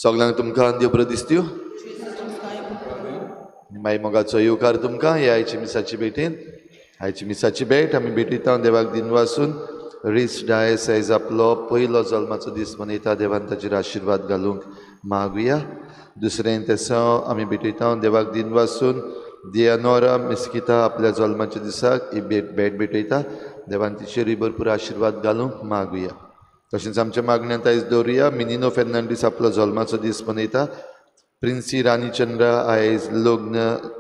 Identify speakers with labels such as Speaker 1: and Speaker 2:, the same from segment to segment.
Speaker 1: सगळ्यांक तुमकां देव बरो दिसत्यो। माई मोगाचो येवकार तुमकां ह्या आयची मिसाची भेटेन। आयची मिसाची भेट आमी भेटयता देवाक दिनवासून। रिस डायस आयज आपलो पयलो जल्माचो दीस मनयता, देवान ताचेर आशिर्वाद घालूंक मागुया। दुसरें तेसांव आमी भेटयता देवाक दिनवासून। दियानोरा मिस्किता आपल्या जल्माच्या दिसाक ही भेट भेटयता, देवान तिचेरूय भरपूर आशिर्वाद घालूंक मागुया। तशेंच आमच्या मागण्यांत आयज दवरुया मिनिनो फेर्नांडीस आपलो जल्माचो दीस मनयता। प्रिन्सी रानी चंद्रा आयज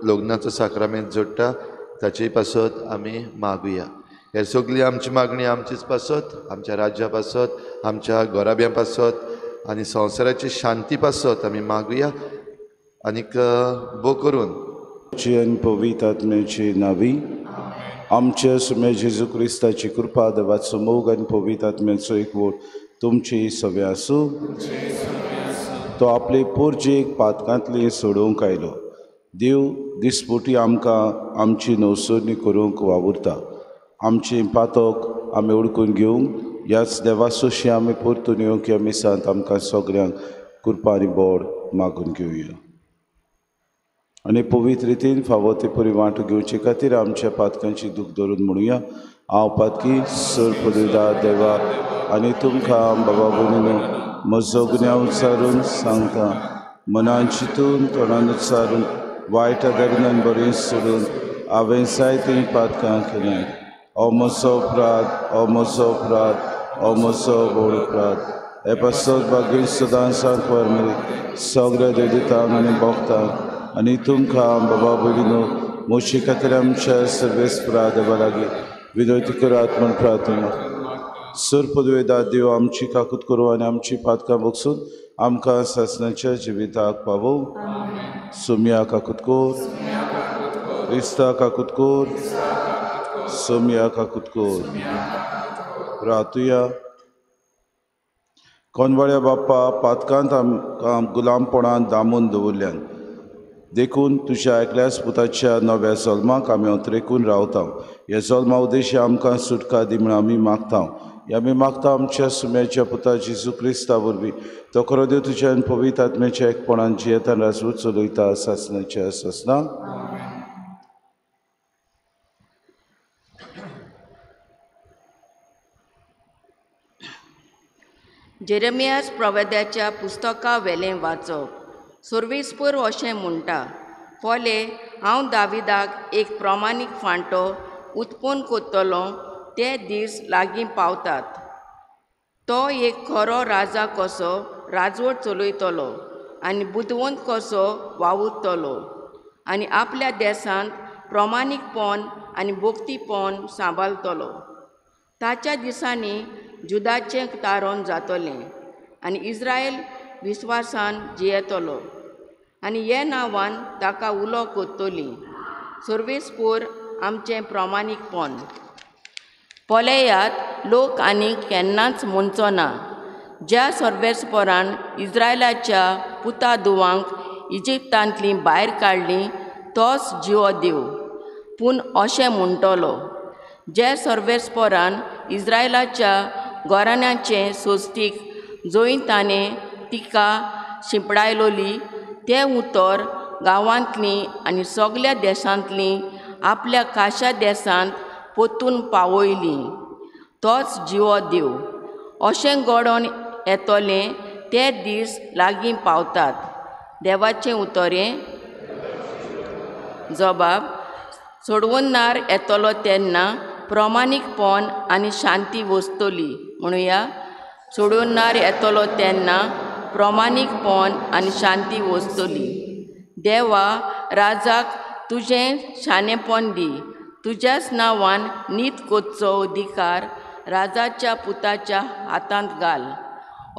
Speaker 1: लग्नाचो साक्रामेंत जोडटा, ताचेय पासत आमी मागुया। हे सगळी आमची मागणी आमचीच पासत, आमच्या राज्या पासत, आमच्या घराब्यां पासत आनी संवसाराची शांती पासत आमी मागुया। आनीक बो करून
Speaker 2: पवित्र आत्म्याची नावी आमच्या सुम्या जेजू क्रिस्ताची कृपा, देवाचो मोग आनी पवित्र आत्म्याचो एकवट तुमची सगळें आसूं। तो आपले पोरजेक पातकांतली सोडोवंक आयलो। देव दिसपोटी आमकां आमची नवसरणी करूंक वावुरता। आमचें पातक आमी ओडकून घेवंक ह्याच देवासोशी आमी परतून येवंक ह्या मिसांत आमकां सगळ्यांक कृपा आनी बोड मागून घेवया। आनी पवित्र रितीन फावो ते परी वांटो घेवचे खातीर आमच्या पातकांची दूख धरून म्हणुया, हांव पातकी सर पदवीदार देवा आनी तुमकां बाबा भयणीनो म्हजो गुन्यांव उच्चारून सांगता। मनान चिंतून तोंडान उच्चारून वायट आदारान बरें सोडून हांवें जायतीं पातकां केल्यांत। हो म्हजो अपराध, हो म्हजो अपराध, हो म्हजो व्हड अपराध। हे पासत बागेश सदां सांकवार मेरेन सगळ्या देवतांक आनी भक्तांक आनी तुमकां बाबा भयणीनो म्हजे खातीर आमच्या सर्वेस्परा देवा लागीं विनवती करात म्हूण प्रार्थना। सर पदवेदार देव आमची काकूत करूं आनी आमची पातकां बगसून आमकां सासणाच्या जिविताक पावोवं। सोमया काकूत कोर, क्रिस्ता काकूत कोर, सोमया काकूत कोर। रातुया कोनवाळ्या बाप्पा पातकांत आमकां गुलामपणान दामून दवरल्यान, देखून तुज्या एकल्याच पुताच्या नव्या जल्माक आमी अंतरेकून रावता। ह्या जल्मा उद्देशी आमकां सुटका दी म्हूण आमी मागता। ह्या आमी मागता आमच्या सुम्याच्या पुता जेजू क्रिस्ता वरवीं। तो खरो देव तुज्या आनी पवित्र आत्म्याच्या एकपणान जियेतान राजवट चलयता सासणाच्या सासणाक।
Speaker 3: जेरेमियास प्रवेद्याच्या पुस्तका वेलें वाचप। सर्वेस्पर अशें म्हणटा, पळय हांव दाविदाक एक प्रमाणीक फांटो उत्पन्न करतलो, ते दीस लागीं पावतात। तो एक खरो राजा कसो राजवट चलयतलो आनी बुदवंत कसो वावुरतलो आनी आपल्या देशांत प्रमाणीकपण आनी भक्तीपण सांबाळटलो। ताच्या दिसांनी जुदाचें तारण जातलें आनी इस्रायल विस्वासान जियेतलो आनी हे नांवान ताका उलो करतली। सर्वेस्पर आमचें प्रमाणीकपण। पळयात, लोक आनी केन्नाच म्हणचो ना, ज्या सर्वेस्परान इस्रायलाच्या पुता धुवांक इजिप्तांतलीं भायर काडलीं तोच जिवो देव। पूण अशें म्हणटलो, ज्या सर्वेस्परान इस्रायलाच्या घराण्याचें सोस्तीक जंय ताणें तिका शिंपडायलोली तें उतर गांवांतलीं आनी सगल्या देशांतलीं आपल्या खाशा देशांत परतून पावयली तोच जिवो देव। अशें घडोवन येतलें ते दीस लागीं पावतात। देवाचें उतरें जबाब सोडवणार येतलो तेन्ना प्रमाणीकपण आनी शांती वसतली। म्हणुया, सोडवणार येतलो तेन्ना प्रमाणीकपण आनी शांती वसतली। देवा, राजाक तुजें शाणेपण दी, तुज्याच नांवान नीत करचो अधिकार राजाच्या पुताच्या हातांत घाल।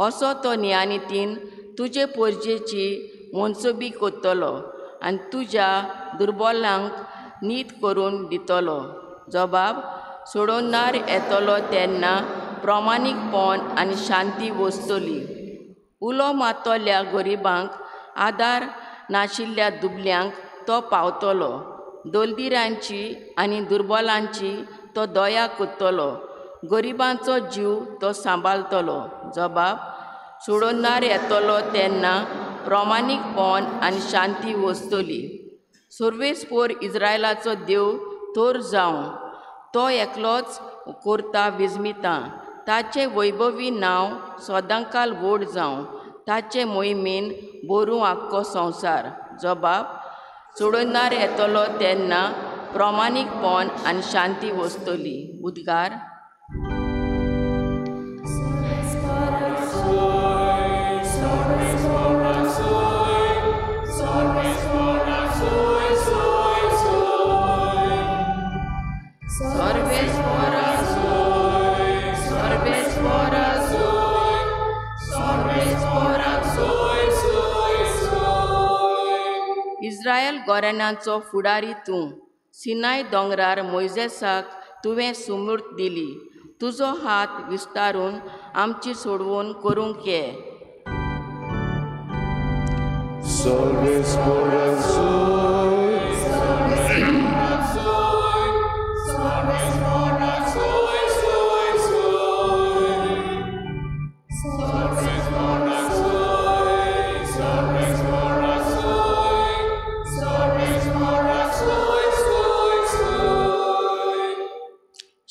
Speaker 3: असो तो न्यायनितीन तुजे पोरजेची मनसुबी करतलो आनी तुज्या दुर्बलांक नीत करून दितलो। जबाब सोडवणार येतलो तेन्ना प्रमाणीकपण आनी शांती वसतली। उलो मारतल्या गरिबांक, आदार नाशिल्ल्या दुबल्यांक तो पावतलो। दलदिरांची आनी दुर्बलांची तो दया करतलो। गरिबांचो जीव तो सांबाळटलो। जबाब सोडोनार येतलो तेन्ना प्रमाणीकपण आनी शांती वसतली. सर्वेस्पोर इस्रायलाचो देव तर जावं, तो एकलोच कोरता विजमिता. ताचें वैभवी नांव सदांकाल व्हड जावं, ताचे मोहिमेन बरूं आख्खो संवसार. जबाब सोडोनार येतलो तेन्ना प्रमाणीकपण आनी शांती वसतली. उद्गार. इस्रायल गोराण्याचो फुडारी तूं, सिनाय दोंगरार मोयजेसाक तुवें सुमूर्त दिली. तुजो हात विस्तारून आमची सोडवण करूंक ये.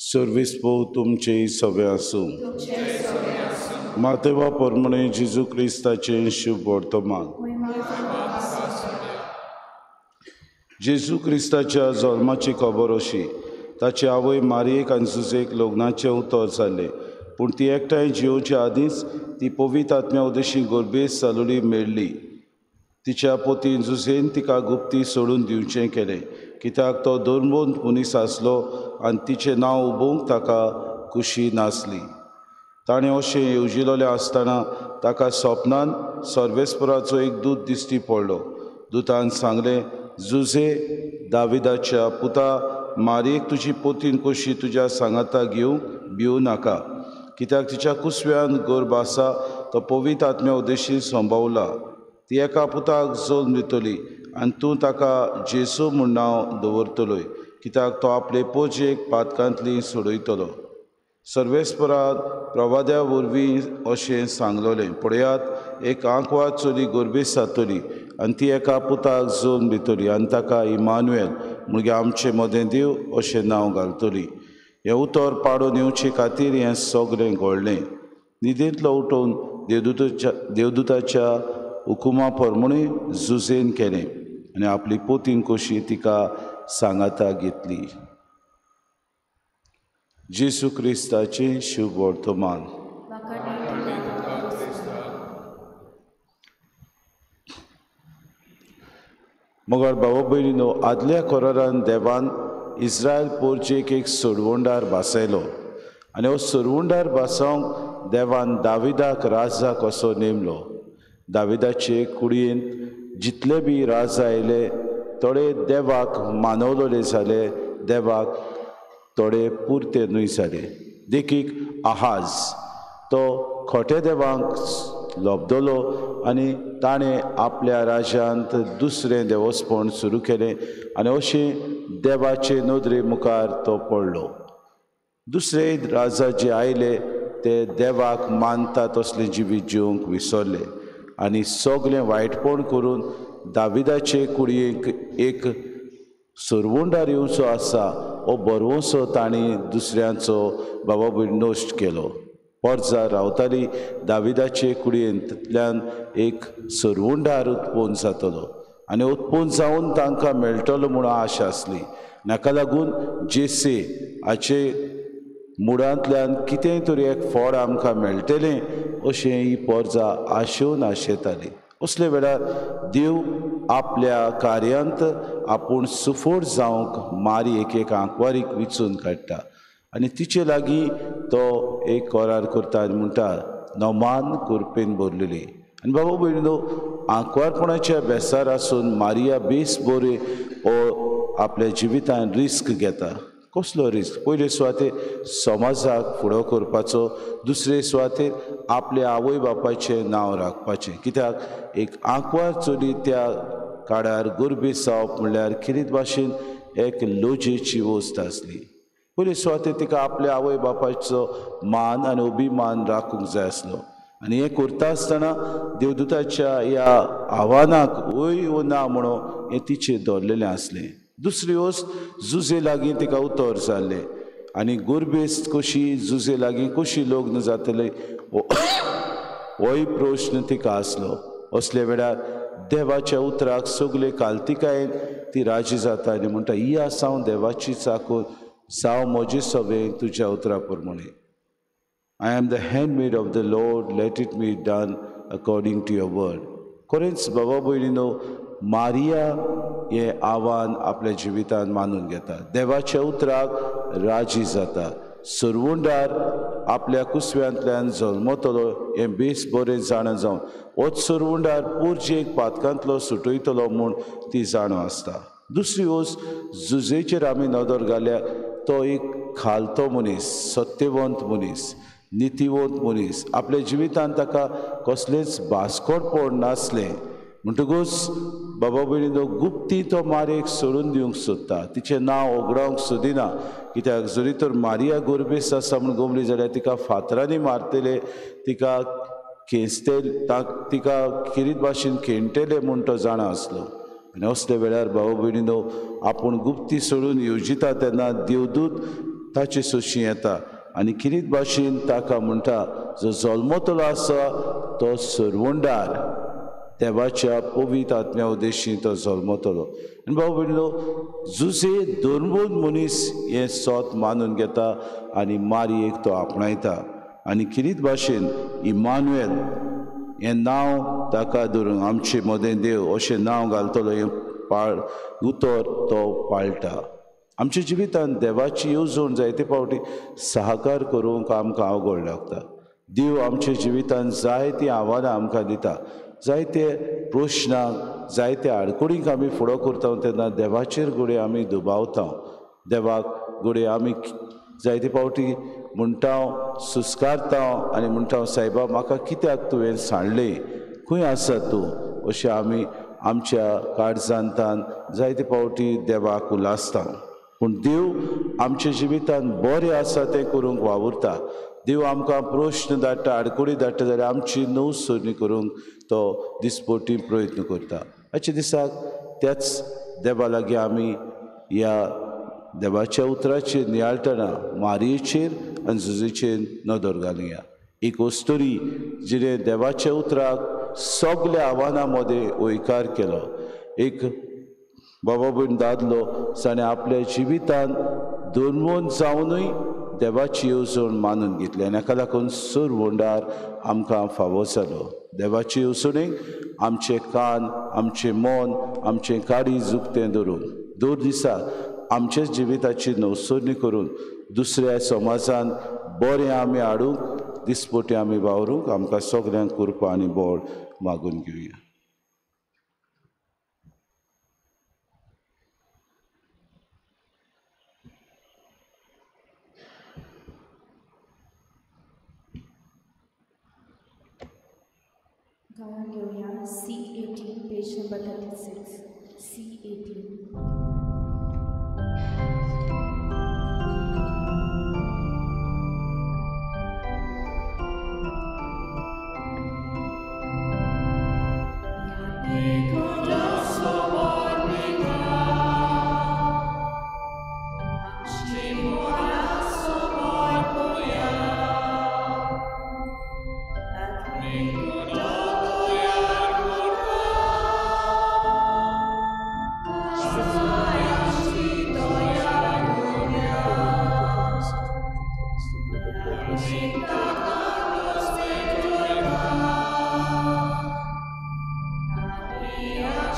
Speaker 2: सर्वीस पो तुमचे सगळे आसूं. मातेवा परमणे जेजू क्रिस्ताचें शुभ वर्तमान. जेजू क्रिस्ताच्या जल्माची खबर अशी, ताची आवय मारयेक आनी जुजेक लग्नाचें उतर जालें, पूण ती एकठांय जियोवच्या आदींच ती पवित्र आत्म्या उदेशी गर्भेस्त जालोली मेळ्ळी. तिच्या पोतीन जुजेन तिका गुप्ती सोडून दिवचें केलें, कित्याक तो धर्मवंत मनीस आसलो आनी तिचें नांव उबोवंक ताका खुशी नासली. ताणें अशें येवजिलेलें आसतना ताका सपनान सर्वेस्पराचो एक दूत दिश्टी पडलो. दुतान सांगलें, जुजे दाविदाच्या पुता, मारयेक तुजी पोतीन कशी तुज्या सांगाता घेवंक भिवू नाका, कित्याक तिच्या कुसव्यान गर्भ आसा तो पवित्र आत्म्या उद्देशी संभवला. ती एका पुताक जल्म दितली आनी तूं ताका जेसू म्हूण नांव दवरतलोय, कित्याक तो आपले पोजेक पातकांतली सोडयतलो. सर्वेस्परान प्रवाद्या वरवीं अशें सांगलोलें, पळयात, एक आंकवार चली गर्भेस्त जातली आनी ती एका पुताक जल्म दितली आनी ताका इमानुएल म्हणजे आमचे मदें देव अशें नांव घालतली. हें उतर पाडून येवचे खातीर हें सगळें घडलें. न्हिदेंतलो उठून देवदूताच्या हुकुमा प्रमाणे जुजेन केलें आनी आपली पोतीन कशी तिका सांगाता घेतली. जेजू क्रिस्ताचें शुभ वर्तमान. मगर भावा भयणीनो, आदल्या करारान देवान इस्रायल पोरचेक एक सोडवणदार भासयलो आनी हो सोडवणदार भासोवंक देवान दाविदाक राजा कसो नेमलो. दाविदाचे कुडयेंत जितले बी राजा आयले थोडे देवाक मानवलोले जाले, देवाक थोडे पुरते न्हय जाले. देखीक आहाज, तो खोटे देवांक लब्दलो आनी ताणें आपल्या राज्यांत दुसरें देवस्पण सुरू केलें आनी अशें देवाचे नदरे मुखार तो पडलो. दुसरे राजा जे आयले ते देवाक मानता तसलें जिवीत जिवंक विसरले आनी सगळें वायटपण करून दाविदाचे कुडयेक एक सरवंडार येवचो आसा हो बरवसो तांणी दुसऱ्यांचो बाबा नश्ट केलो. पोरजा रावताली दाविदाचे कुडयेंतल्यान एक सरवंडार उत्पन्न जातलो आनी उत्पन्न जावन तांकां मेळटलो म्हूण आशा आसली. नाका लागून जेसे हाचे मुडांतल्यान कितेंय तरी एक फळ आमकां मेळटलें अशें ही पोरजा आशेवन आशेताली. असले वेळार देव आपल्या कार्यांत आपूण सुफोर जावंक मारी एक एक आंकवारीक विचून काडटा आनी तिचे लागीं तो एक करार करता आनी म्हणटा नमान कुरपेन भरलेली. आनी बाबा भयणीनो, आंकवारपणाच्या बेसार आसून मारिया बेस बरें हो आपल्या जिवितान रिस्क घेता. कसलो रिस्क? पयले सुवातेर समाजाक फुडो करपाचो, दुसरे सुवातेर आपल्या आवय बापायचें नांव राखपाचें. कित्याक एक आंकवार चली त्या काळार गर्भेस्त जावप म्हणल्यार खेरीत भाशेन एक लजेची वस्त आसली. पयले सुवातेर तिका आपल्या आवय बापायचो मान आनी अभिमान राखूंक जाय आसलो. आनी हें करता आसतना देवदूताच्या ह्या आव्हानाक वय वो ना म्हणून हें तिचेर दवरलेलें आसलें. दुसरी वस्त जुजे लागीं तिका उतर जाल्लें आनी गुरबेस्त कशी जुजे लागीं कशी लग्न जातलें होय प्रश्न तिका आसलो. असल्या वेळार देवाच्या उतराक सगळे कालतिकायेन ती राजी जाता आनी म्हणटा, ही आसा हांव देवाची चाकून, जावं म्हजे सगळें तुज्या उतरा प्रमाणें. I am the handmaid of the Lord, let it be done according to your word. खरेंच बाबा भयणीनो, मारिया हें आव्हान आपल्या जिवितान मानून घेता, देवाच्या उतराक राजी जाता. सरवंडार आपल्या कुसव्यांतल्यान जल्मतलो हें बेस बरें जाणा जावन होच सरवंडार पोरजेक पातकांतलो सुटयतलो म्हूण ती जाणो आसता. दुसरी वस्त जुजेचेर आमी नदर घाल्यार तो एक खालतो मनीस, सत्यवंत मनीस, नितीवंत मनीस. आपल्या जिवितान ताका कसलेंच बास्कोटपण नासलें. म्हणटकूच बाबा भयणीनो, गुप्ती तो मारयेक सोडून दिवंक सोदता, तिचें नांव ओगडावंक सोदिना. कित्याक जरी तर मारिया गोरबेस्त आसा म्हूण गोमली जाल्यार तिका फातरांनी मारतले, तिका खेंचतले, तिका खेरीत भाशेन खेणटले म्हूण तो जाणा आसलो. आनी असल्या वेळार बाबा भयणीनो, आपूण गुप्ती सोडून येवजिता तेन्ना देवदूत ताचे सोशी येता आनी खेरीत भाशेन ताका म्हणटा, जो जल्मतलो आसा तो सरवंडार देवाच्या पवित्र आत्म्या उद्देशी तो जल्मतलो. आनी बाबा भयणीनो, जुजे धर्मून मनीस हें सोत मानून घेता आनी मारयेक तो आपणायता आनी खेरीत भाशेन इमानुएल हें नांव ताका धरून आमचे मदें देव अशें नांव घालतलो हें पाळ उतर तो पाळटा. आमच्या जिवितांत देवाची येवजण जायते फावटी साहकार करूंक आमकां अवघड लागता. देव आमच्या जिवितांत जायतीं आव्हानां आमकां दिता, जायते प्रश्नांक, जायते आडखळींक आमी फुडो करता तेन्ना देवाचेर घडये आमी दुबावता, देवाक घडये आमी जायते फावटी म्हणटा, सुस्कारता आनी म्हणटा, सायबा म्हाका कित्याक तुवें सांडलें, खंय आसा तूं, अशें आमी आमच्या काळजांतान जायते फावटी देवाक उलासता. पूण देव आमच्या जिवितांत बरें आसा तें करूंक वावुरता. देव आमकां प्रश्न धाडटा, आडखळी धाडटा जाल्यार आमची नव सोदणी करूंक तो दिसपटी प्रयत्न करता. आयच्या दिसाक त्याच देवा लागीं आमी ह्या देवाच्या उतराचेर नियाळटना मारयेचेर आनी जुजेचेर नदर घालुया. एक अस्तुरी जिणें देवाच्या उतराक सगल्या आव्हानां मदें हयकार केलो, एक बाबा भयण दादलो जाणें आपल्या जिवितान धर्मून जावनूय देवाची येवजण मानून घेतली आनी हाका लागून सरवंडार आमकां फावो जालो. देवाची येवजणेक आमचे कान, आमचें मन, आमचें काळीज उक्तें धरून दर दिसा आमच्याच जिविताची नवसरणी करून दुसऱ्या समाजान बरें आमी हाडूंक दिसपटी आमी वावरूंक आमकां सगल्यांक कृपा आनी बळ मागून घेवया.
Speaker 4: गाऊन घेऊया C18, page number 36, C18.
Speaker 5: Yeah.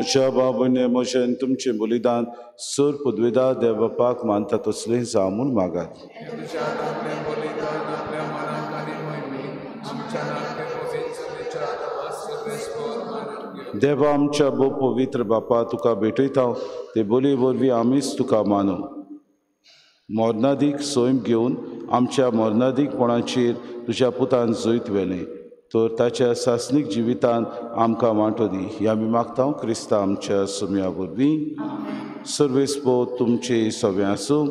Speaker 2: म्हज्या बाबने म्हजें तुमचें बलिदान सर पदवेदार देव बापाक मानता तसलें जावं म्हूण मागात. देवा आमच्या भोव पवित्र बापा तुका भेटयता ते बोली वरवीं आमीच तुका मानू. मरणादीक सैम घेवन आमच्या मरणादीकपणाचेर तुज्या पुतान जैत व्हेलें तर ताच्या सासणीक जिवितान आमकां वांटो दी. ही आमी मागता क्रिस्ता आमच्या सुम्या वरवीं. सर्वेस्पो तुमचे सगळें आसूं.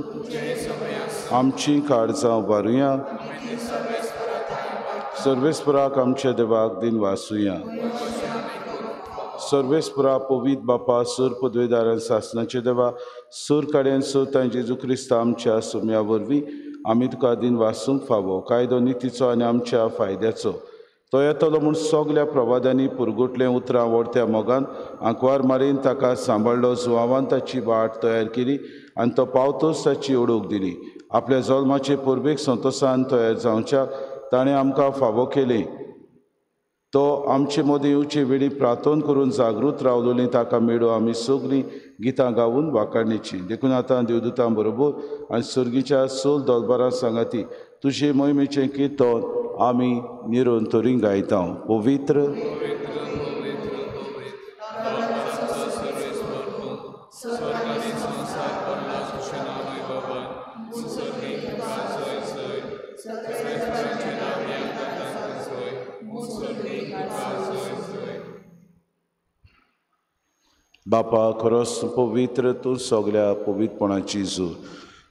Speaker 2: आमची काळजां उबारुया. सर्वेस्पराक आमच्या देवाक दिन वासुया. सर्वेस्परा पवित्र बापा सूर पदवेदारान सासनाचे देवा सूर कडेन सूर तांचे जेजू क्रिस्ता आमच्या सुम्या वरवीं आमी तुका दिन वासूंक फावो कायदो नितीचो आनी आमच्या फायद्याचो. तो येतलो म्हूण सगल्या प्रवादांनी पुरगुटलें उतरां वोडत्या मोगान आंकवार मारीन ताका सांबाळ्ळो. जुवावान ताची वाट तयार केली आनी तो पावतोच ताची ओडूक दिली. आपल्या जल्माचे परबेक संतोसान तयार जावच्याक ताणें आमकां फावो केलें. तो आमचे मदीं येवचे वेळी प्रार्थना करून जागृत रावलोली ताका मेळो आमी सगळीं गितां गावन वाखाणीची. देखून आतां देवदूतां बरोबर आनी सर्गीच्या सोल दलबारां सांगाती तुजे मोहिमेचें किर्तन आमी निरंतरी गायता. पवित्र बापा खरोच पवित्र तूं सगल्या पवित्रपणाची जोर.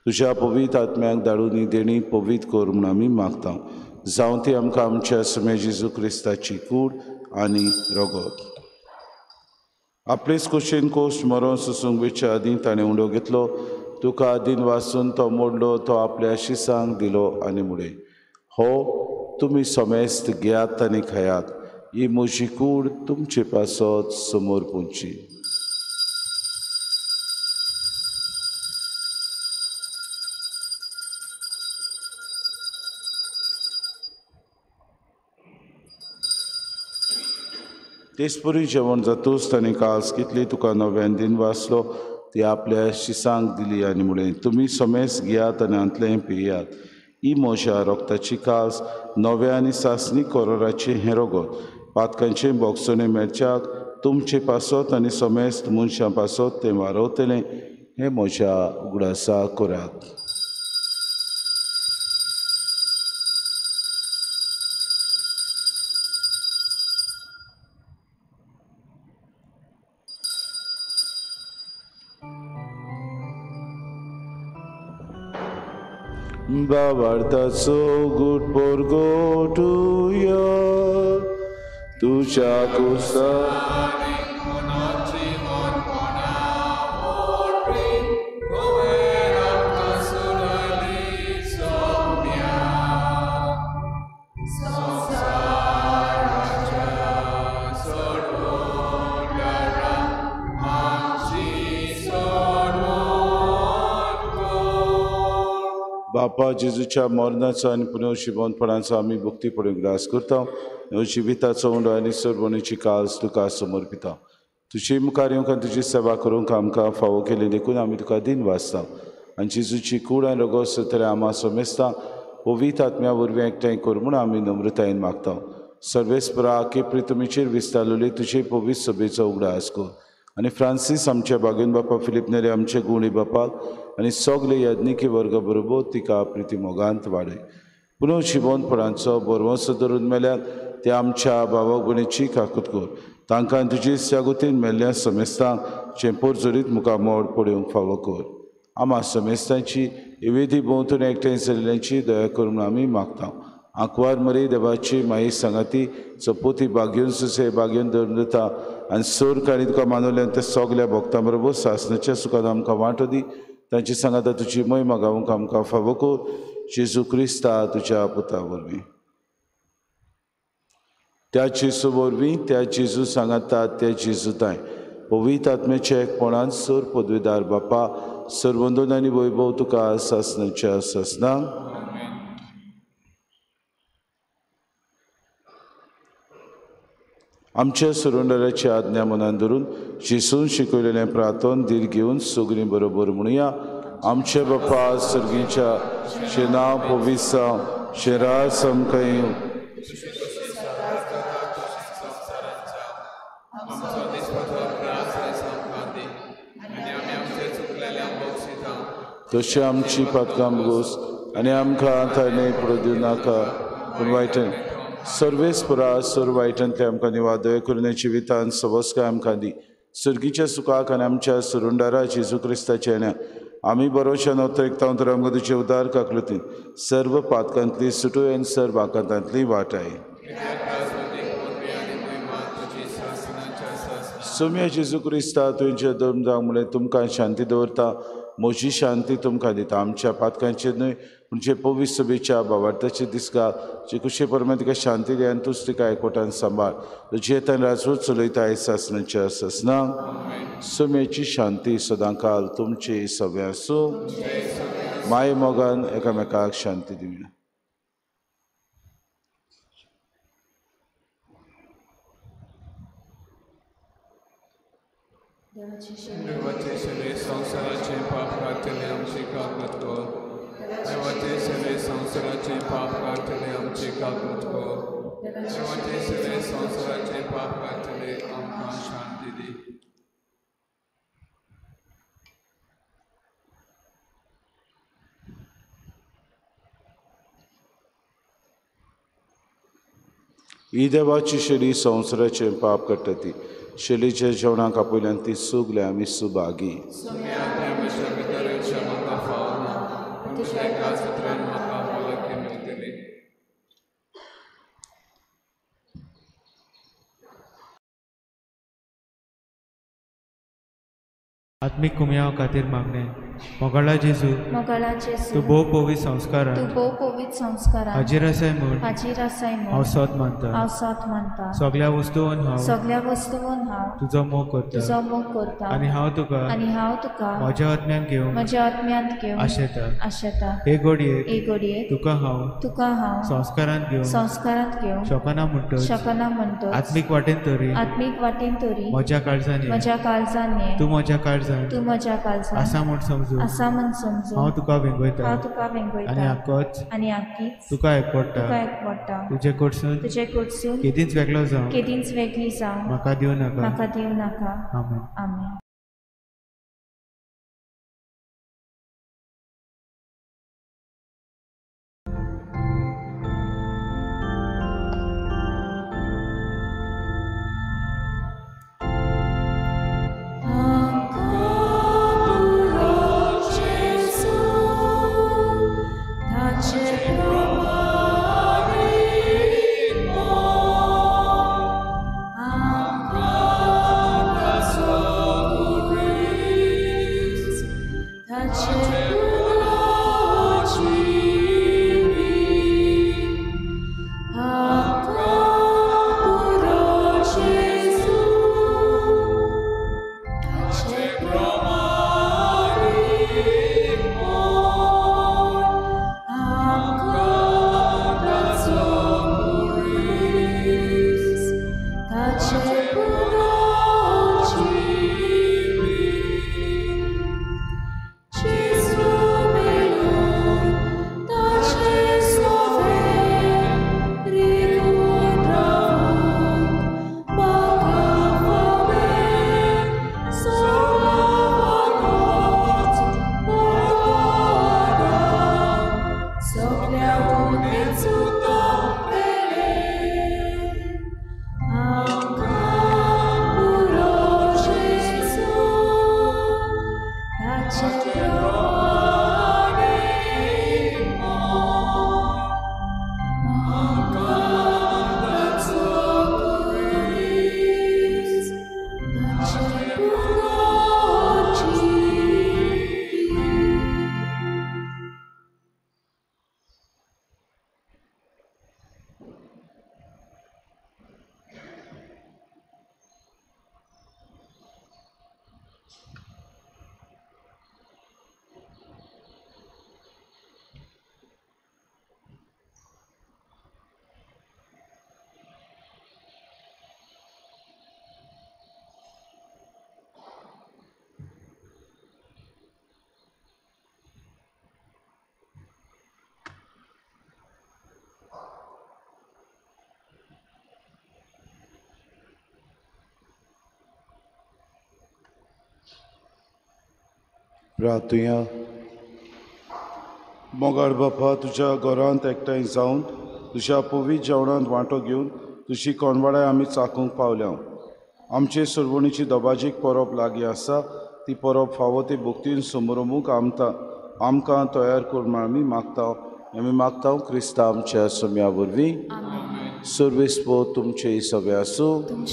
Speaker 2: तुज्या पवित्र आत्म्याक धाडून ही देणी पवित्र कर म्हूण आमी मागता. जावं ती आमकां आमच्या सुमे जेजू क्रिस्ताची कूड आनी रगत. आपलेच कुशीन कोश मरोन सोसूंक वेच्या आदीं ताणें उंडो घेतलो. तुका दिन वासून तो मोडलो. तो आपल्या शिसांक दिलो आनी म्हणलें, हो तुमी समेस्त घेयात आनी खायात. ही म्हजी कूड तुमचे पासत समोर पुंची. तेचपरी जेवण जातूच ताणें कास घेतली. तुका नव्यान दिन वाचलो. ती आपल्या शिसांक दिली आनी म्हणलें, तुमी समेस घेयात आनी हांतलें पियात. ही म्हज्या रोगताची कास नव्या आनी सासणी कोरोराचें हें रगत पातकांचें बोगसणें मेळच्याक तुमचे पासत आनी समेस्त मनशां पासत तें वारवतलें. हें म्हज्या उगडासा करात. बाबार्थाचो गुट परगटुया तुज्या कुसा बापा जेजूच्या मरणाचो आनी पुनर्जिवंतपणाचो आमी भक्तीपणे ग्रास करता. जिविताचो उंडो आनी सरवणीची कास तुका समर्पिता. तुजी मुखार येवंक आनी तुजी सेवा करूंक आमकां फावो केली देखून आमी तुका दिन वाचता. आनी जेजूची कूड आनी रगत सतरे आमा समेस्ता पवित्र आत्म्या वरवीं एकठांय कर म्हूण आमी नम्रतायेन मागता. सर्वेस्परा केपरी तुमीचेर विस्तारलेली तुजे पवित्र सभेचो उगडास कर आनी फ्रांसीस आमच्या बागेन बापा फिलीप नेरे आमचे गुणी बापाक आनी सगले याज्ञिकी वर्ग बरोबर तिका प्रिती मोगांत वाडय. पुनर्जिवंतपणाचो बरवंसो धरून मेल्यात ते आमच्या भावा भयणीची काकूत कर. तांकां तुजी त्यागोतीन मेल्ल्या समेस्तांक चेंपोर जरीत मुखार मोड पळोवंक फावो कर. आमा समेस्तांची इवेदी भोंवतणी एकठांय जाल्ल्यांची दया कर म्हूण आमी मागता. आंकवार मरी देवाची माई सांगाती चपोती बागेवन सुसे बागेवन धरून दिता आनी सोर काणी तुका मानवल्यान ते सगल्या भक्तां बरोबर सासणाच्या सुखान आमकां वांटो दी. तांची सांगाता तुजी मोहिमा गावंक आमकां फावो कर. जेजू क्रिस्ता तुज्या पुता वरवीं. त्या जेजू वरवीं त्या जेजू सांगाता त्या जेजू ताय पवित्र आत्म्याच्या एकपणान सर पदवीदार बापा सर्वंदन आनी वैभव तुका सासणाच्या सासणां. आमच्या सुरुंडराची आज्ञा मनान धरून जेजून शिकयलेलें प्रार्थन धीर घेवन सगळीं बरोबर म्हणुया. आमचे बापा सर्गीच्या शे नांव पवित्र जावं, शे राज आमकां येवं, तशें आमची पातकां भोगोस आनी आमकां ताणें पडूं दिवं नाका, पूण वायटन सर्वेस्परा सर्व वायटांतले आमकां निवादय करून जिवितान सवस्काय आमकां दी. सर्गीच्या सुखाक आनी आमच्या सुरुंडारा जेजू क्रिस्ताच्या येण्या आमी बरोवच्या नोतरेकता तर आमकां तुजे उदार काकलुतीन सर्व पातकांतली सुटूय आनी सर्व आकांतांतली वाटाय. सोम्या जेजू क्रिस्ता तुमचे धर्म जावं म्हणलें तुमकां शांती दवरता, म्हजी शांती तुमकां दिता. आमच्या पातकांचेर न्हय पूण जे पवित्र सभेच्या भावार्थाचे दिसका जे कुशे परमे तिका शांती दी आनी तूच तिका एकवटान सांबाळ. तुजे येतान राजवट चलयता आयज सासणाच्या सासना. सोम्याची शांती सदांकाल तुमची सगळें आसूं. माय मोगान एकामेकाक शांती दिवया.
Speaker 5: देवाचे शरीर संवसाराचे पाप काडटले आमची कागद कर. देवाचे शरीर संवसाराचे पाप काडटले आमची कागद कर. देवाचे शरीर संवसाराचे पाप काडटले आमकां शांती दी.
Speaker 2: ही देवाची शरीर संवसाराचे पाप काडटा ती शेलीच्या जेवणाक आपयल्यान ती सगळे आमी सुभागी.
Speaker 6: आत्मीक कुमयाव खातीर मागणें. मोगाळा जेजू, तूं भोव पवित्र संस्कारान हाजीर आसाय म्हूण हांव सत मानता. सगळ्या वस्तून हांव तुजो मोग करता आनी हांव तुका म्हज्या आत्म्यान घेवन आशेता. हे घडयेक तुका हांव संस्कारांत घेवंक शकना म्हणटच आत्मीक वाटेन तरी म्हज्या काळजान ये, तूं म्हज्या काळजान आसा म्हूण समजू हांव तुका वेंगयता आनी आकीच तुका एकवटा. तुजे कडसून केदींच वेगळो जावं म्हाका दिवं नाका. आमेन.
Speaker 4: आमेन.
Speaker 2: प्रार्थुया. मोगाळ बापा, तुज्या घरांत एकठांय जावन तुज्या पवित्र जेवणांत वांटो घेवन तुजी कोणवाडाय आमी चाखूंक पावल्या. आमचे सरवणीची दबाजीक परब लागीं आसा, ती परब फावो ती भक्तीन समरमूक आमकां तयार कर म्हूण आमी मागता. आमी मागता क्रिस्ता आमच्या सम्या वरवीं. सर्वेस्पो तुमचे सगळे आसूं.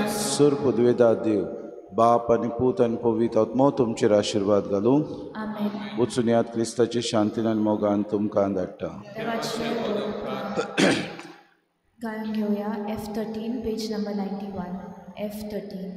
Speaker 2: सर पदवेदार देव बाप आनी पूत आनी पवित्र आत्मो तुमचेर आशिर्वाद घालूं. वचून याद क्रिस्ताचे शांतीन आनी मोगान तुमकां धाडटा.
Speaker 4: गायन घेवया F13 page number 91. F13.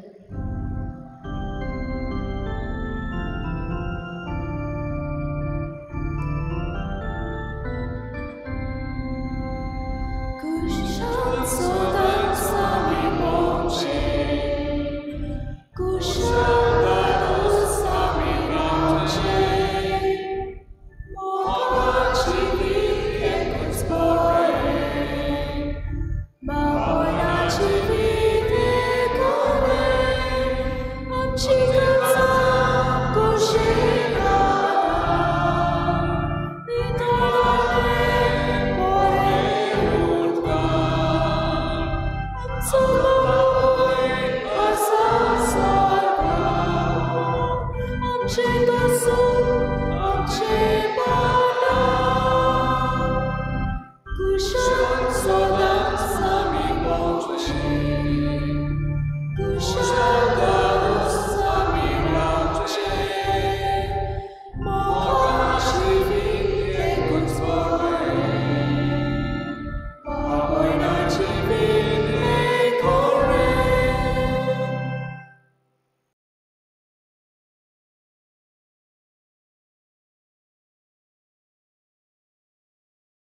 Speaker 7: Amche